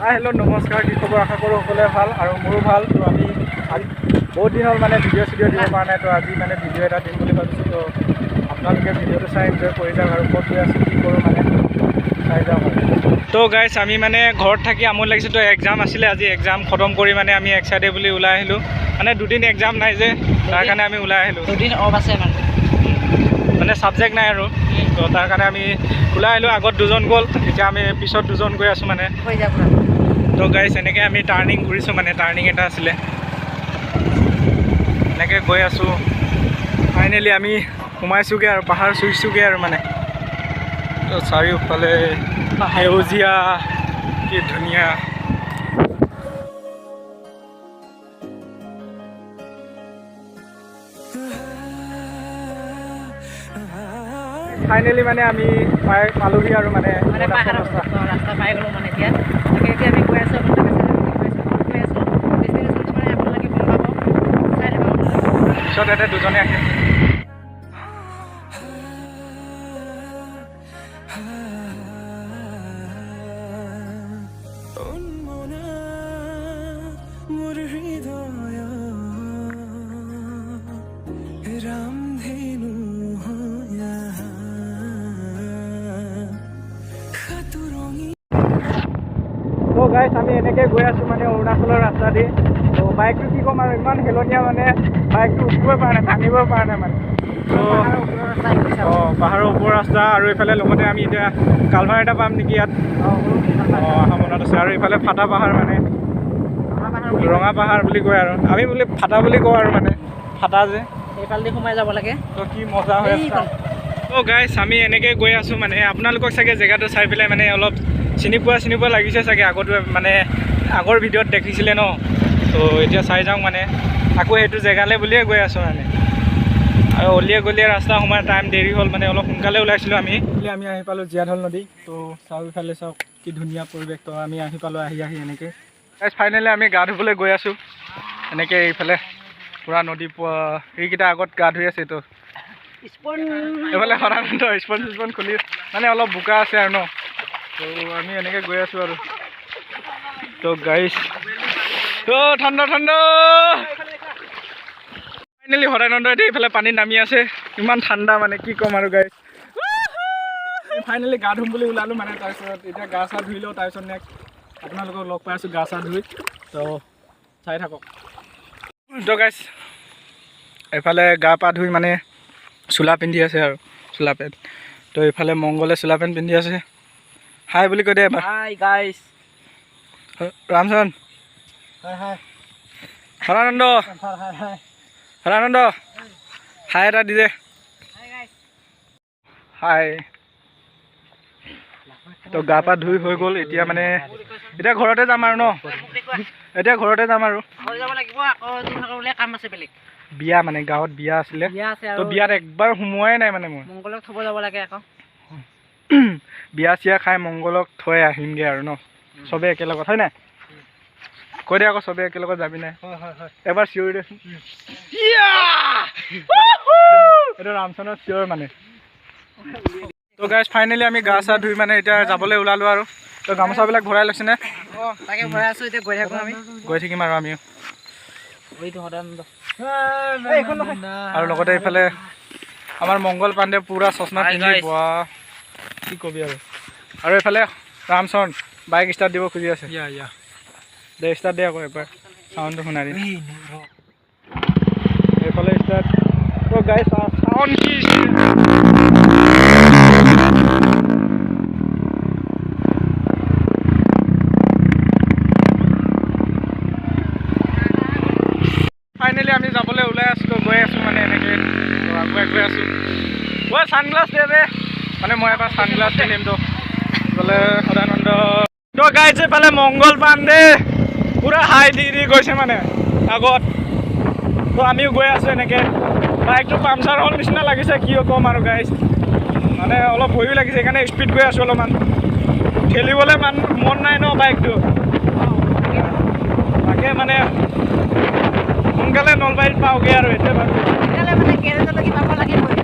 হাই, hello', নমস্কাৰ। কি খবৰ? আশা কৰোঁ সকলোৱে ভাল আৰু মোৰো ভাল। তো আমি আজি বহুত দিন হ'ল মানে ভিডিঅ' চিডিঅ' দিব পৰা নাই। তো আজি মানে ভিডিঅ' এটা দিম বুলি ভাবিছোঁ। তো আপোনালোকে ভিডিঅ'টো চাই এনজয় কৰি যাওক আৰু ক'ত গৈ আছোঁ, কি কৰোঁ মানে চাই যাওক আৰু। তো গাইছ, আমি মানে ঘৰত থাকি আমনি লাগিছে। তো এক্সাম আছিলে আজি, এক্সাম খতম কৰি মানে আমি এক চাইডে বুলি ওলাই আহিলোঁ। মানে দুদিন এক্সাম নাই যে, তাৰ কাৰণে আমি ওলাই আহিলোঁ। দুদিন অফ আছে মানে। মানে ছাবজেক্ট নাই আৰু, তো তাৰ কাৰণে আমি ওলাই আহিলোঁ। আগত দুজন গ'ল, এতিয়া আমি পিছত দুজন গৈ আছোঁ মানে। হৈ যাব। তো গাইছ, এনেকৈ আমি টাৰ্ণিং ঘূৰিছোঁ, মানে টাৰ্ণিং এটা আছিলে, এনেকৈ গৈ আছোঁ। ফাইনেলি আমি সোমাইছোঁগৈ আৰু পাহাৰ চুইছোঁগৈ আৰু মানে। তো চাৰিওফালে সেউজীয়া, কি ধুনীয়া। ফাইনেলি মানে আমি পাই পালোহি আৰু মানে। মানে পাহাৰৰ ৰাস্তা পাই গ'লো মানে। এতিয়া তাকে এতিয়া আমি গৈ আছোঁ, আপোনালোকে চাই থাকক, গৈ আছোঁ। ডেষ্টিনেশ্যনটো মানে আপোনালোকে গম পাব, চাই থাকক আপোনালোকে। পিছত ইয়াতে দুজনে আহিছে। উন্মনা মোৰ হৃদয় ৰামধেনু হৈ আহা সাতোৰঙী। তো গাইছ, আমি এনেকৈ গৈ আছোঁ মানে অৰুণাচলৰ ৰাস্তা দি। তো বাইকটো কি ক'ম আৰু, ইমান হেলনীয়া, মানে বাইকটো উঠিবই পৰা নাই, টানিবই পৰা নাই মানে। তো পাহাৰৰ ওপৰৰ ৰাস্তা আহি গৈছে। অঁ, পাহাৰৰ ওপৰৰ ৰাস্তা। আৰু এইফালে লগতে আমি এতিয়া কালভাৰ এটা পাম নেকি ইয়াত? অঁ, সৰু। অঁ, অহা মনত আছে। আৰু এইফালে ফাটা পাহাৰ মানে। ৰঙা পাহাৰ বুলি। ৰঙা পাহাৰ বুলি কয় আৰু আমি বুলি ফাটা বুলি কওঁ আৰু মানে ফাটা যে। এইফালেদি সোমাই যাব লাগে। তো কি মজা হৈ আছে। এইখন। তো গাইছ, আমি এনেকৈ গৈ আছোঁ মানে। আপোনালোকক চাগে জেগাটো চাই পেলাই মানে অলপ চিনি পোৱা চিনি পোৱা লাগিছে চাগে, আগতো মানে আগৰ ভিডিঅ'ত দেখিছিলে ন। তো এতিয়া চাই যাওঁ মানে, আকৌ সেইটো জেগালৈ বুলিয়ে গৈ আছোঁ মানে। আৰু অলিয়ে গলিয়ে ৰাস্তা সোমাই টাইম দেৰি হ'ল, মানে অলপ সোনকালে ওলাইছিলোঁ আমি। আমি আহি পালোঁ জীয়াঢল নদী। তো চাৰিওফালে চাওক, কি ধুনীয়া পৰিৱেশ। তো আমি আহি পালোঁ আহি আহি এনেকৈ। গাইছ, ফাইনেলি আমি গা ধুবলৈ গৈ আছোঁ এনেকৈ। এইফালে পূৰা নদী পোৱা, এইকেইটা আগত গা ধুই আছে। তো স্পন। এইফালে সদানন্দ স্পন চিস্পন খুলি মানে অলপ বোকা আছে আৰু ন। তো আমি এনেকৈ গৈ আছোঁ আৰু। তো গাইছ, তো ঠাণ্ডা ঠাণ্ডা। ফাইনেলি সদানন্দ এতিয়া এইফালে পানীত নামি আছে। ইমান ঠাণ্ডা মানে কি ক'ম আৰু। গাইছ, ফাইনেলি গা ধুম বুলি ওলালোঁ মানে। তাৰপিছত এতিয়া গা চা ধুই লওঁ, তাৰপিছত নেক্সট আপোনালোকক লগ পাই আছোঁ গা চা ধুই। তো চাই থাকক। তো গাইছ, এইফালে গা পা ধুই মানে চোলা পিন্ধি আছে আৰু চোলা পেণ্ট। তো এইফালে মংগলে চোলা পেণ্ট পিন্ধি আছে। হাই বুলি কৈ দে এবাৰ। Hi guys. ৰামচৰণ। হাই হাই। সদানন্দ। হাই হাই। সদানন্দ, হাই এটা দি দে। Hi guys. হাই। তো গা পা ধুই হৈ গ'ল। এতিয়া মানে এতিয়া ঘৰতে যাম আৰু ন? এতিয়া ঘৰতে যাম আৰু। ঘৰ যাব লাগিব আকৌ, তোমালোকৰ কাম আছে বেলেগ। বিয়া মানে গাঁৱত বিয়া আছিলে। বিয়া আছে। তো আৰু বিয়াত একবাৰ সোমোৱাই নাই মানে মই। মংগলক থ'ব যাব লাগে আকৌ। বিয়া চিয়া খাই মংগলক থৈ আহিমগৈ আৰু ন, চবে একেলগত, হয় নাই? কৈ দে আকৌ, চবে একেলগত যাবি নাই? হয় হয় হয়। এবাৰ চিঞৰি দেচোন। এইটো ৰামচৰণৰ চিঞৰ মানে। তো গাইজ, ফাইনেলি আমি গা চা ধুই মানে এতিয়া যাবলৈ ওলালোঁ আৰু। তো গামোচাবিলাক ভৰাই লৈছেনে? অঁ, তাকে ভৰাই আছোঁ। এতিয়া গৈ থাকোঁ আমি। গৈ থাকিম আৰু আমিও। এইটো সদানন্দ। আৰু লগতে এইফালে আমাৰ মংগল পাণ্ডে পূৰা চশমা Hi, পিন্ধি guys. বোৱা, কি কবি আৰু। আৰু এইফালে ৰামচৰণ বাইক ষ্টাৰ্ট দিব খুজি আছে। ইয়া ইয়া। দে, ষ্টাৰ্ট দে আকৌ এবাৰ, চাউণ্ডটো শুনাই দি। এইফালে ষ্টাৰ্ট। তো গাইজ, চাউণ্ড কি। ফাইনেলি আমি যাবলৈ ওলাই আছোঁ। তো গৈ আছোঁ মানে এনেকৈ, তো আগুৱাই গৈ আছোঁ। ঐ, ছানগ্লাছ দে বে। মানে মই এবাৰ ছানগ্লাছ পিন্ধিম। তো এইফালে সদানন্দ। তো গাইজ, এইফালে মংগল পাণ্ডে পূৰা হাই দি দি গৈছে মানে আগত। তো আমিও গৈ আছোঁ এনেকৈ। বাইকটো পামচাৰ হ'ল নিচিনা লাগিছে, কি ক'ম আৰু গাইজ। মানে অলপ ভয়ো লাগিছে, সেইকাৰণে স্পীড গৈ আছোঁ অলপমান। ঠেলিবলৈ মান মন নাই ন বাইকটো। তাকে মানে সোনকালে নলবাৰীত পাওঁগৈ আৰু, সেইটোৱে ভাবিছোঁ। সোনকালে মানে গেৰেজলৈকে পাব লাগিবই।